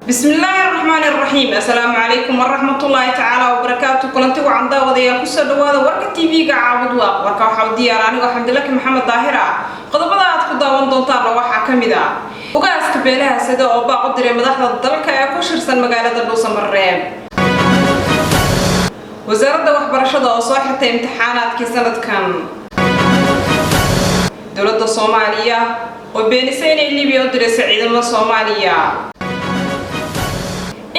Bismi illaahi araxmaani araxiim. Assalaamu calaykum waraxmatullaahi tacaala wabarakaatu. Kulanti wacan, daawadayaal, kusoo dhawaada warka TV-ga Caabud Waaq. Warka waxaa u diyaar anigoo Xamdilaki Maxamed Daahir ah. Qodobada aad ku daawan doontaanna waxaa ka mid ah ugaaska beelaha Sida oo baaq u diray madaxda dalka ee ku shirsan magaalada Dhuusamareeb, wasaaradda waxbarashada oo soo xirtay imtixaanaadkii sanadkan, dowladda Soomaaliya oo beenisay inay Libiya u dirayso ciidamada Soomaaliya.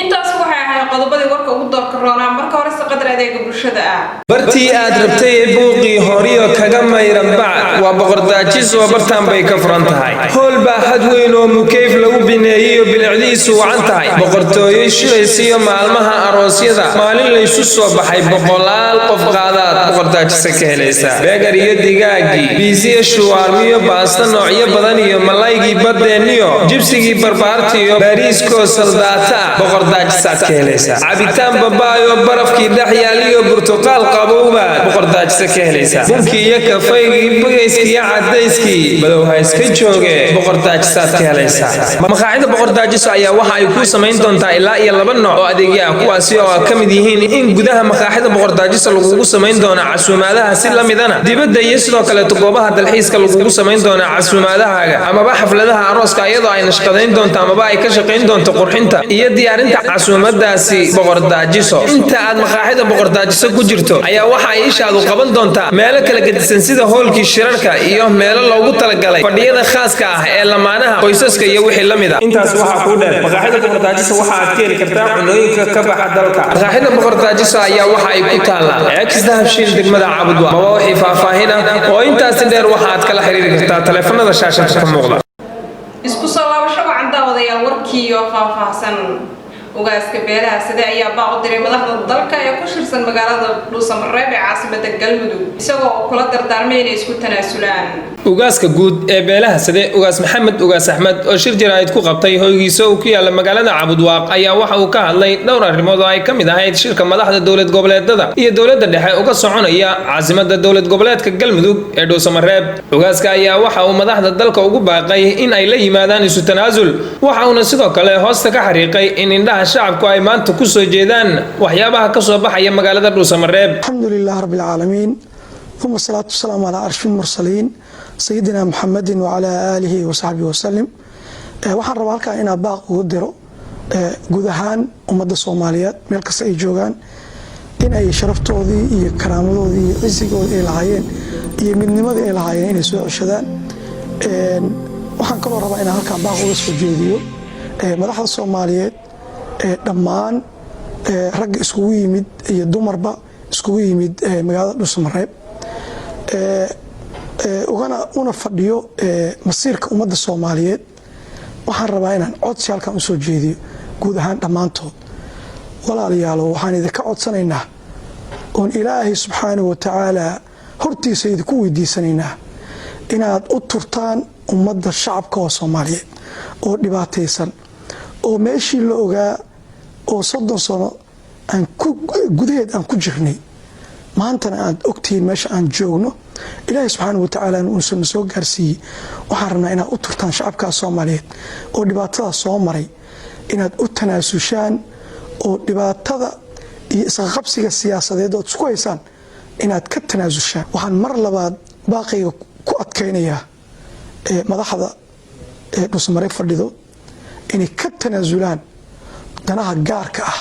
Intaas waxay ahayd qodobadii warka ugu doorka roonaa. Marka horese qadar adeega bulshada ah. Bartii aad rabtay ee buuqii horiyo kaga mayran bacad waa Boqordaajiso. Bartaan bay ka furan tahay hool baaxad weyn oo mukeyf lagu bineeyeyo, bilicdiisu wacan tahay, boqortooyo shiraysiyo maalmaha aroosyada. Maalin laysu soo baxay, boqolaal qof qaadaad Boqordaajisa ka helaysaa burger iyo digaagii, pizza-yo, shuwaarmiyo, baasta noocyo badan iyo malaygii baddeenniyo, jibsigii barbaartiyo, bariiskoo saldaata ah. Boqordaajisaad ka helaysaa cabitaan babaayo barafkii dhex yaaliyo, burtuqaal qabowbaad Boqordaajisa ka helaysaa, bunkii iyo kafaygii, bugayskii iyo cadayskii madow ha iska jooge, Boqordaajisaad ka helaysaa. Maqaaxida Boqordaajiso ayaa waxa ay kuu samayn doontaa ilaa iyo laba nooc oo adeegyo ah, kuwaasi oo ka mid yihiin in gudaha maqaaxida Boqordaajiso lagugu samayn doono casuumaadaha, si la midana dibadda iyo sidoo kaleeto goobaha dalxiiska lagugu samayn doona casuumaadahaaga amaba xafladaha arooska, iyadoo ay nashqadayn doonto amaba ay ka shaqayn doonto qurxinta iyo diyaarinta casuumadaasi Boqordaajiso. Inta aad maqaaxida Boqordaajiso ku jirto ayaa waxa ay ishaadu qaban doontaa meelo kala gedisan, sida hoolkii shirarka iyo meelo loogu talagalay fadhiyada khaaska ah ee lamaanaha, qoysaska iyo wixii la mid a. Intaas waxaa kuu dheer, maqaaxida Boqordaajiso waxa aad ka heli kartaa cunooyinka ka baxa dalka. Maqaaxida Boqordaajiso ayaa waxa ay ku taallaa ex Dahabshiil, degmada Caabudwa. Maba wixii faahfaahin ah oo intaasi dheer waxa aad kala xiriiri kartaa taleefanada shaashada ka muuqda. Isku soo laabasho wacan, daawadayaal. Warkii oo faahfaahsan. Ugaaska beelaha Sade ayaa baaq u diray madaxda dalka ee ku shirsan magaalada Dhuusamareeb ee caasimada Galmudug, isagoo uu kula dardaarmay inay isku tanaasulaan. Ugaaska guud ee beelaha Sade, Ugaas Maxamed Ugaas Axmed, oo shir jaraa'id ku qabtay hoygiisa uu ku yaala magaalada Cabudwaaq, ayaa waxa uu ka hadlay dhowr arrimood oo ay ka mid ahayd shirka madaxda dowlad goboleedada iyo dowladda dhexe uga soconaya caasimada dowlad goboleedka Galmudug ee Dhuusamareeb. Ugaaska ayaa waxa uu madaxda dalka ugu baaqay in ay la yimaadaan isu tanaasul, waxa uuna sidoo kale hoosta ka xariiqay in indhaha shacabku ay maanta ku soo jeedaan waxyaabaha ka soo baxaya magaalada Dhuusamareeb. الحمد لله رب العالمين، ثم الصلاة والسلام على أشرف المرسلين سيدنا محمد وعلى آله وصحبه وسلم. Waxaan rabaa halkan inaan baaq ugu diro guud ahaan ummadda Soomaaliyeed meel kasta ay joogaan, in ay sharaftoodii iyo karaamadoodii iyo cisigoodii ay lahaayeen iyo midnimadii ay lahaayeen inay soo ceshadaan. Waxaan kaloo rabaa inaan halkan baaq uga soo jeediyo madaxda Soomaaliyeed, dhammaan ragga iskugu yimid iyo dumarba iskugu yimid magaalada Dhuusamareeb, ugana una fadhiyo masiirka ummadda Soomaaliyeed. Waxaan rabaa inaan codsi halkan usoo jeediyo guud ahaan dhammaantood. Walaalayaalo, waxaan idinka codsanaynaa oon Ilaahay subxaanahu wa tacaala hortiisa idinku weydiisanaynaa inaad u turtaan ummadda shacabka oo Soomaaliyeed oo dhibaataysan, oo meeshii la ogaa oo 30 sano aan gudaheed aan ku jirnay, maantana aad ogtihiin meesha aan joogno, Ilaahay subxaana wa tacaala uusan soo gaarsiiyey. Waxaan rabnaa inaad u turtaan shacabkaa Soomaaliyeed oo dhibaatada soo maray, inaad u tanaasushaan oo dhibaatada iyo isqaqabsiga siyaasadeed ood isku haysaan inaad ka tanaasushaan. Waxaan mar labaad baaqayga ku adkaynayaa madaxda Dhuusamareeb fadhido inay ka tanaasulaan danaha gaarka ah,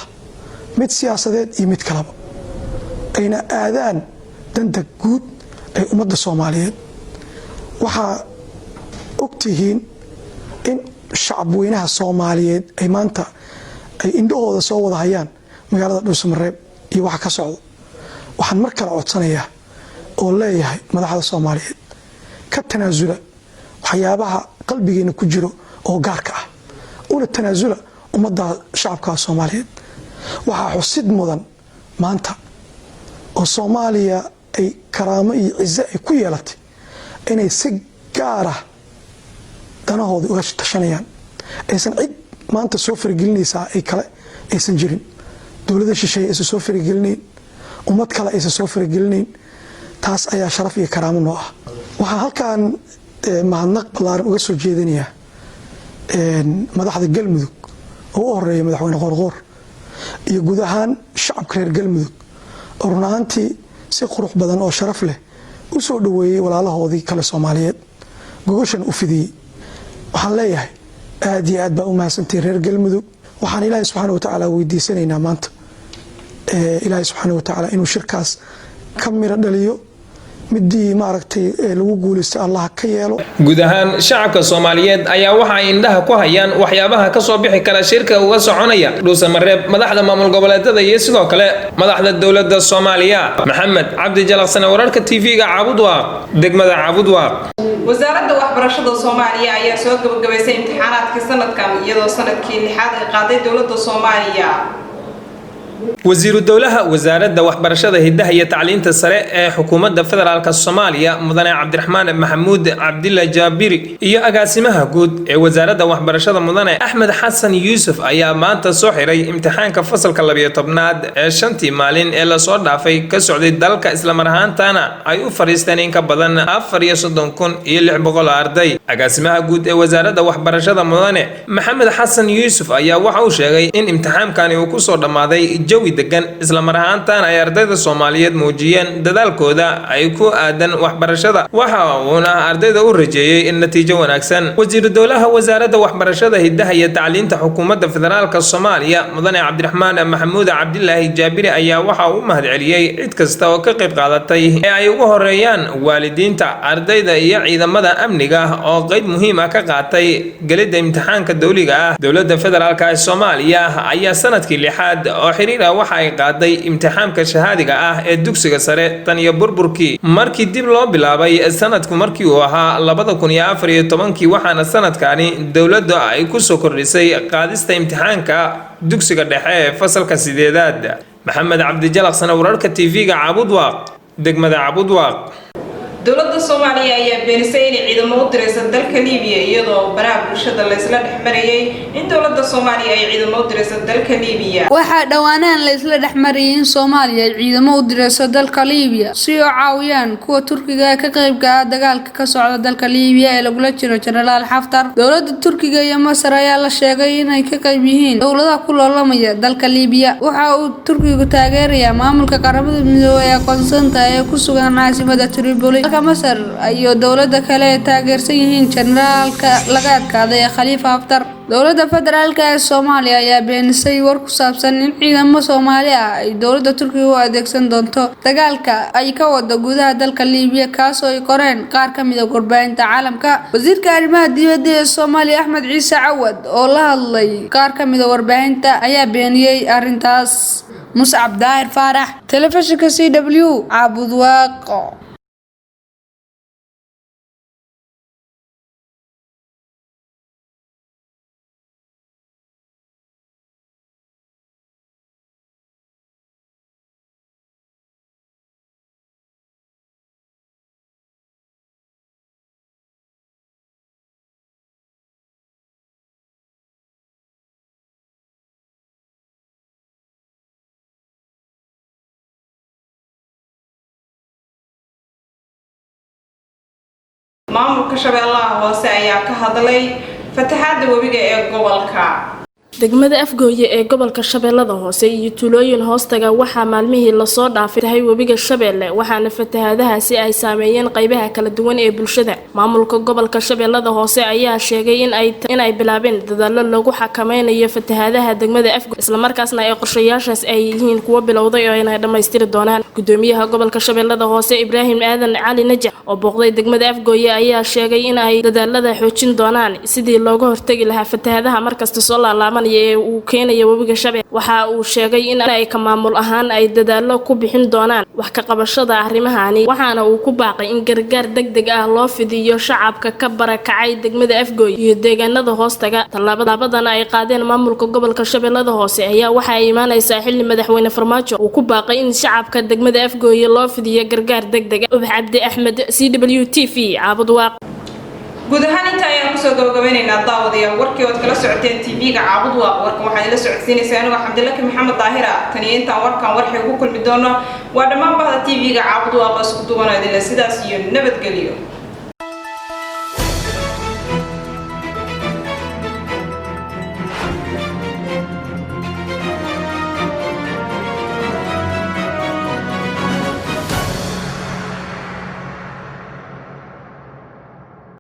mid siyaasadeed iyo mid kaleba, ayna aadaan danta guud ee ummadda Soomaaliyeed. Waxaa ogtihiin in shacabweynaha Soomaaliyeed ay maanta ay indhahooda soo wada hayaan magaalada Dhuusamareeb iyo waxa ka socda. Waxaan mar kale codsanayaa oo leeyahay madaxda Soomaaliyeed: ka tanaasula waxyaabaha qalbigeena ku jiro oo gaarka ah, una tanaasula ummadda shacabka Soomaaliyeed. Waxaa xusid mudan maanta oo Soomaaliya ay karaamo iyo cize ay ku yeelatay inay si gaara danahooda uga tashanayaan, aysan cid maanta soo faragelinaysaa ay kale aysan jirin, dowlada shisheeye aysan soo faragelinayn, ummad kale aysan soo faragelinayn. Taas ayaa sharaf iyo karaamo noo ah. Waxaa halkan mahadnaq ballaaran uga soo jeedinayaa madaxda Galmudug. oo u horeeya Madaxweyne Qoorqoor iyo guud ahaan shacabka reer Galmudug, oo run ahaantii si qurux badan oo sharaf leh u soo dhoweeyey walaalahoodii kale Soomaaliyeed, gogoshan u fidiyey, waxaan leeyahay aad iyo aad baa u mahadsantihiin, reer Galmudug. Waxaan Ilaahay subxaana wa tacaala weydiisanaynaa maanta Ilaahay subxaana wa tacaala inuu shirkaas ka miro dhaliyo, midii maaragtay lagu guuleystay Allah ka yeelo. Guud ahaan shacabka Soomaaliyeed ayaa waxa ay indhaha ku hayaan waxyaabaha ka soo bixi kara shirka uga soconaya Dhuusamareeb madaxda maamul goboleedada iyo sidoo kale madaxda dowladda Soomaaliya. Maxamed Cabdi Jalaqsane, wararka TV-ga Caabudwaaq, degmada Caabudwaaq. Wasaaradda Waxbarashada Soomaaliya ayaa soo gabagabaysay imtixaanaadkii sanadkan, iyadoo sanadkii lixaad ay qaaday dowladda Soomaaliya. Wasiiru dowlaha Wasaaradda Waxbarashada, Hidaha iyo Tacliinta Sare ee Xukuumadda Federaalk Soomaaliya, Mudane Cabdiraxmaan Maxamuud Cabdila Jaabiri, iyo agaasimaha guud ee Wasaaradda Waxbarashada, Mudane Axmed Xasan Yuusuf, ayaa maanta soo xiray imtixaanka fasalka 12aad ee shantii maalin ee lasoo dhaafay ka socday dalka, islamar ahaantana ay u fadhiisteen in ka badan 34,600 arday. Agaasimaha guud ee Wasaaradda Waxbarashada, Mudane Maxamed Xasan Yuusuf, ayaa waxa uu sheegay in imtixaankani uu kusoo dhammaaday jawi degan, islamar ahaantaana ay ardayda Soomaaliyeed muujiyeen dadaalkooda ay ku aadan waxbarashada, waxa uuna ardayda u rajeeyey in natiijo wanaagsan. Wasiiru dowlaha Wasaaradda Waxbarashada, Hidaha iyo Tacliinta Xukuumadda Federaalk Soomaaliya, Mudane Cabdiraxmaan Maxamuud Cabdilaahi Jaabiri, ayaa waxa uu u mahadceliyey cid kasta oo ka qayb qaadatay, ee ay ugu horeeyaan waalidiinta, ardayda iyo ciidamada amniga oo qayb muhiim ah ka qaatay gelidda imtixaanka dowliga ah. Dowladda Federaalk ee Soomaaliya ayaa sanadkii lixaad oo xiriir ah waxa ay qaaday imtixaanka shahaadiga ah ee dugsiga sare tan iyo burburkii, markii dib loo bilaabay sanadku markii uu ahaa 2014-kii, waxaana sanadkani dowladda ay kusoo kordhisay qaadista imtixaanka dugsiga dhexe ee fasalka sideedaad. Maxamed Cabdijalaqsane, wararka TV-ga Caabudwaaq, degmada Caabudwaaq. Dowladda Soomaaliya ayaa beenisay inay ciidamo u diraysa dalka Liibiya, iyadoo baraha bulshada laysla dhex marayay in dowladda Soomaaliya ay ciidamo u diraysa dalka Liibiya. Waxaa dhowaanahan la isla dhex marayay in Soomaaliya ay ciidamo u dirayso dalka Liibiya si oo caawiyaan kuwa Turkiga ee ka qaybka ah dagaalka ka socda dalka Liibiya ee lagula jiro Jenaraal Xaftar. Dowladda Turkiga iyo Masar ayaa la sheegay inay ka qayb yihiin dowladaha ku loolamaya dalka Liibiya. Waxa uu Turkigu taageerayaa maamulka Qaramada Midoobay ee aqoonsanta ee ku sugan caasimada Tripoli, halka Masar iyo dowlada kale ay taageersan yihiin generaalka laga adkaaday ee Khalifa Haftar. Dowladda federaalka ee Soomaaliya ayaa beenisay war ku saabsan in ciidamo Soomaali ah ay dowladda Turkiga u adeegsan doonto dagaalka ay ka wado gudaha dalka Liibiya, kaasoo ay qoreen qaar ka mid ah warbaahinta caalamka. Wasiirka arrimaha dibadda ee Soomaaliya, Axmed Ciise Cawad, oo la hadlay qaar ka mid ah warbaahinta ayaa beeniyey arrintaas. Muscab Daahir Faarax, Telefishinka CW, Caabudwaaqo. Maamulka Shabeellaha Hoose ayaa ka hadlay fatahaada webiga ee gobolka. Degmada Afgooye ee gobolka Shabeellada Hoose iyo tuulooyin hoostaga waxaa maalmihii lasoo dhaafay tahay webiga Shabeelle, waxaana fatahaadahaasi ay saameeyeen qaybaha kala duwan ee bulshada. Maamulka gobolka Shabeellada Hoose ayaa sheegay inay bilaabeen dadaallo lagu xakameynayo fatahaadaha degmada Afgooye, islamarkaasna ay qorshayaashaas ay yihiin kuwo bilowday oo inay dhammaystiri doonaan. Gudoomiyaha gobolka Shabeellada Hoose, Ibraahim Aadan Cali Najax, oo booqday degmada Afgooye, ayaa sheegay in ay dadaalada xoojin doonaan sidii looga hortagi lahaa fatahaadaha markasta soo laalaabanaya ee uu keenayo webiga Shabeelle. Waxa uu sheegay in ay ka maamul ahaan ay dadaallo ku bixin doonaan wax ka qabashada arrimahani, waxaana uu ku baaqay in gargaar degdeg ah loo fidiyo shacabka ka barakacay degmada Afgooye iyo deegaanada hoostaga. Tallaabadan ay qaadeen maamulka gobolka Shabeellada Hoose ayaa waxa ay imaanaysaa xilli Madaxweyne Farmaajo uu ku baaqay in shacabka degmada Afgooye loo fidiyo gargaar degdeg ah. Ubax Cabdi Axmed, CW TV, Caabudwaaq. Guud ahaan inta ayaan kusoo gabagabeynaynaa, daawadayaal, warkii ood kala socoteen TV-ga Caabudwaaq. Warkan waxaa ila socodsiinaysaa anigoo Xamdilaki Maxamed Daahira. Tan iyo intaan warkan warxii ugu kulmi doono, waa dhammaan bahda TV-ga Caabudwaaq oo isku duwanoo idinle sidaas iyo nabadgelyo.